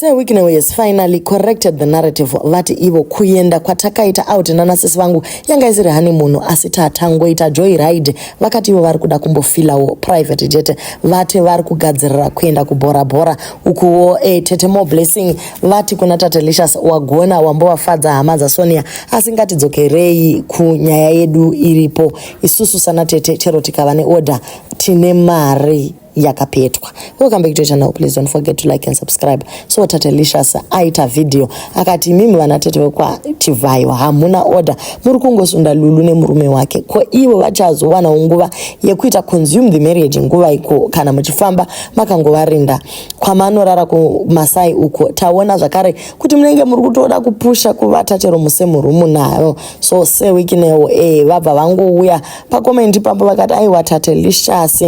Sir Wicknell has finally corrected the narrative. Vati ivo kuenda kwatakaita out nanasisi vangu yanga isiri honeymoon, asi tatangoita joy ride. Vakati ivo vari kuda kumbofilawo private jet. Vati vari kugadzirira kuenda kuBora Bora ukuwo. Tete More Blessing vati kuna Tatelicious, "Wagona, wambovafadza hama dzaSonia, asi ngatidzokerei kunyaya yedu iripo. Isusu sana tete, chero tikava neorder, tine mari yakapetwa." Welcome back to your channel. Please don't forget to like and subscribe. So Tatelicious aita video akati, "Imimi vana tete vekwaChivhayo hamuna order, muri kungosunda Lulu nemurume wake. Ko ivo vachazowanawo nguva yekuita consume the marriage nguva iko kana muchifamba makangovarinda kwamanorara kuMasai uko? Taona zvakare kuti munenge muri kutoda kupusha kuvata chero musemurumu nayo." So Sir Wicknell vabva vangouya pacomment ipapo vakati, "Aiwa Tatelicious,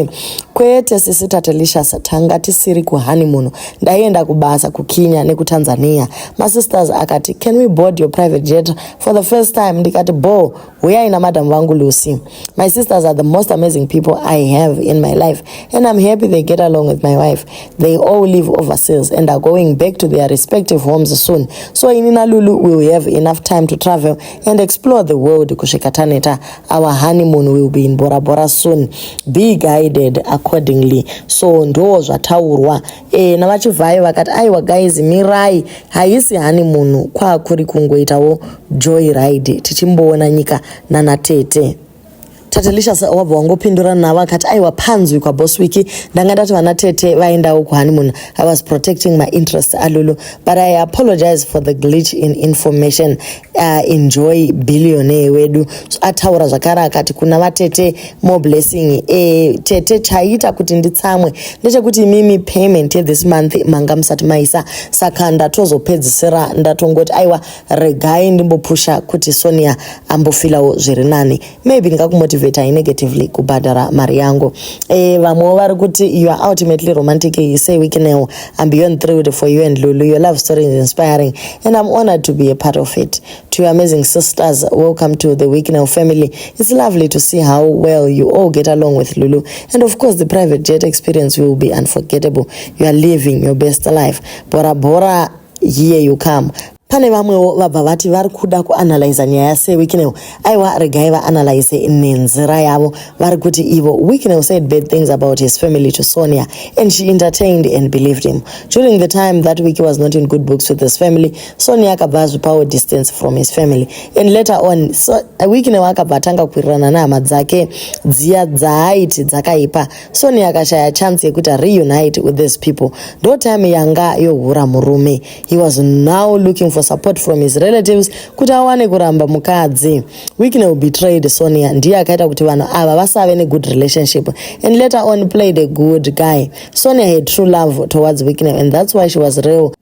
kwete sisi Tatelicious, tanga tisiri kuhoneymoon, ndaienda kubasa kuKenya nekuTanzania. Masisters akati, 'Can we board your private jet for the first time?' Ndikati, 'Bo, huyai namadam vangu Lucy.' My sisters are the most amazing people I have in my life and I'm happy they get along with my wife. They all live overseas and are going back to their respective homes soon, so ini naLulu will have enough time to travel and explore the world kusvika taneta. Our honeymoon will be in Bora Bora soon. Be guided accordingly." So ndo zvataurwa navaChivhayo. Vakati, "Aiwa guys, mirai, haisi honeymoon, kwakuri kungoitawo joy ride tichimboona nyika nanatete." Tatelicious wabva wangopindura navo akati, "Aiwa, panzwi kwaBoss Wiki, ndanga ndati vana tete vaendawo kuhoneymoon. I was protecting my interest alulu, but I apologize for the glitch in information. Enjoy billionaire wedu." So, ataura zvakare akati kuna vatete More Blessing, "Tete, chaita kuti nditsamwe ndechekuti imimi payment yethis month manga musati maisa, saka ndatozopedzisira ndatongoti, aiwa, regai ndimbopusha kuti Sonia ambofilawo zviri nani. Maybe ndingakumotivatai negatively kubhadhara mari yangu." Vamwewo vari kuti, "You are ultimately romantic, Sir Wicknell. I'm beyond thrilled for you and Lulu. Your love story is inspiring and I'm honored to be a part of it. To your amazing sisters, welcome to the Wicknell family. It's lovely to see how well you all get along with Lulu, and of course the private jet experience will be unforgettable. You are living your best life. Bora Bora, here you come." Pane vamwewo vabva vati vari kuda kuanalyza nyaya yaSir Wicknell. Aiwa, regai vaanalyze nenzira yavo. Vari kuti ivo, "Wicknell said bad things about his family to Sonia and she entertained and believed him. During the time that Wiki was not in good books with his family, Sonia akabva azvipawo distance from his family, and later on, so, Wicknell akabva atanga kuwirirana nehama dzake dziya dzaaiti dzakaipa. Sonia akashaya chance yekuti reunite with these people. Ndo time yanga yohura murume. He was now looking for support from his relatives kuti awane kuramba mukadzi. Wicknell betrayed Sonia. Ndiye akaita kuti vanhu ava vasave negood relationship and later on played a good guy. Sonia had true love towards Wicknell and that's why she was real.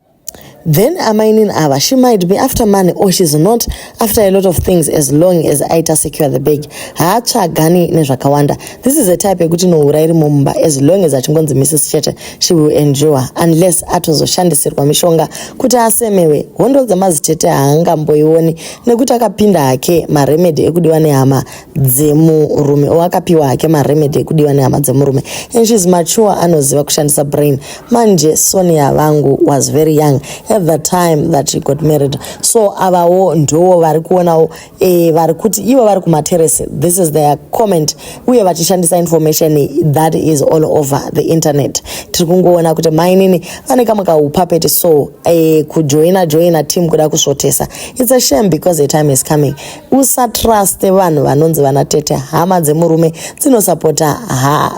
Then amainini ava, she might be after money or she's not after a lot of things. As long as aita secure the bag, haatsvagani nezvakawanda. This is a type yekuti nohura iri mumba, as long as achingonzi Mrs chete, she will endure unless atozoshandisirwa mishonga kuti asemewe. Hondo dzemazitete haangamboioni nekuti akapinda hake maremedy ekudiwa nehama dzemurume, o akapiwa hake maremedy ekudiwa nehama dzemurume, and she's mature, anoziva kushandisa brain. Manje Sonia vangu was very young at the time that she got married." So avawo ndo vari kuonawo, vari kuti ivo vari kumateresi. This is their comment, uye vachishandisa information that is all over the internet. Tiri kungoona kuti mainini vane kamwe kaupapeti, so kujoina joina team kuda kusvotesa. It's a shame because the time is coming. Usatruste vanhu vanonzi vana tete. Hama dzemurume dzinosapota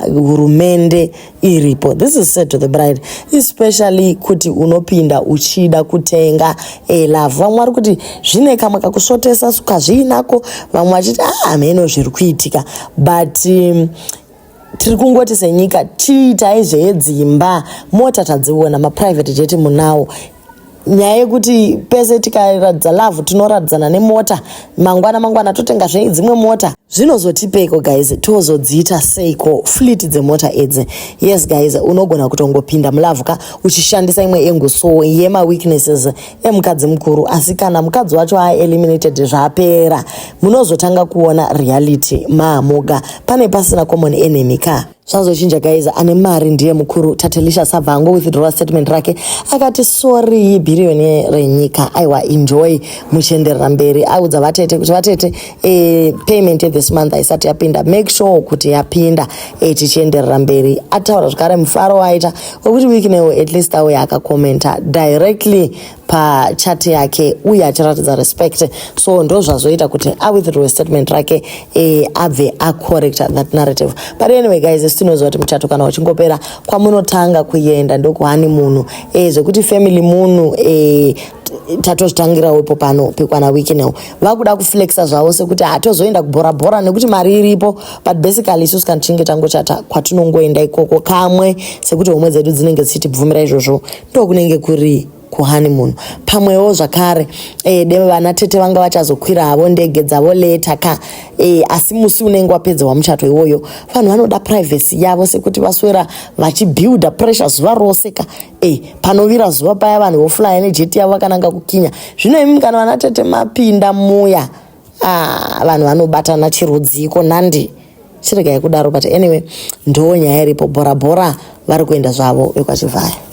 hurumende iripo. This is said to the bride especially, kuti unopinda uchida kutenga love. Vamwe vari kuti zvine kamwe kakusvotesa kazviinako, vamwe vachiti, "Ah, hameno zviri kuitika." But tiri kungoti senyika, tiitai zvedzimba. Mota tadziona, maprivate jet munawo. Nyaya yekuti pese tikaratidza love tinoratidzana nemota, mangwana mangwana totenga zvedzimwe mota. Zvinozotipeiko guys tozodziita seiko fleet dzemota idzi? Yes guys, unogona kutongopinda mulove ka uchishandisa imwe angle so yemaweaknesses emukadzi mukuru, asi kana mukadzi wacho aeliminated zvapera, munozotanga kuona reality maamoga pane pasina common enemy ka. Zvazochinja guys, ane mari ndiye mukuru. Tatelicious abva ango withdraw statement rake akati sorry bhiriyoni renyika, aiwa enjoy muchienderera mberi. Audza vatete kuti vatete, payment yethis month haisati yapinda, make sure kuti yapinda, tichienderera mberi. Ataura zvakare mufaro waita wekuti Wicknell at least auya akakomenta directly pachat yake uye achiratidza respect. So ndo zvazoita kuti awithdraw statement rake, abve acorrecta that narrative. But anyway guys, tinoziva kuti muchato kana uchingopera kwamunotanga kuenda ndokuhoneymoon, zvekuti family munhu, tatozvitangirawo ipo pano pekwana Wicknell vakuda kuflexa zvavo sekuti hatozoenda kubhora bhora nekuti mari iripo. But basically isusu kana tichinge tangochata kwatinongoenda ikoko kamwe sekuti homwe dzedu dzinenge dzichitibvumira izvozvo, ndokunenge kuri kuhoneymoon. Pamwewo zvakare, de vana tete vanga vachazokwira havo ndege dzavo later ka, asi musi unenge wapedzewa muchato iwoyo vanhu vanoda privacy yavo sekuti vaswera vachibuilda pressure zuva rose ka. Panovira zuva paya vanhu voflya nejet yavo vakananga kuKenya. Zvino imi kana vana tete mapinda muya, ah, vanhu vanobatana chirudziko nhandi, chiregai kudaro. But anyway, ndo nyaya iripo. Bhora bhora vari kuenda zvavo vekwaChivhayo.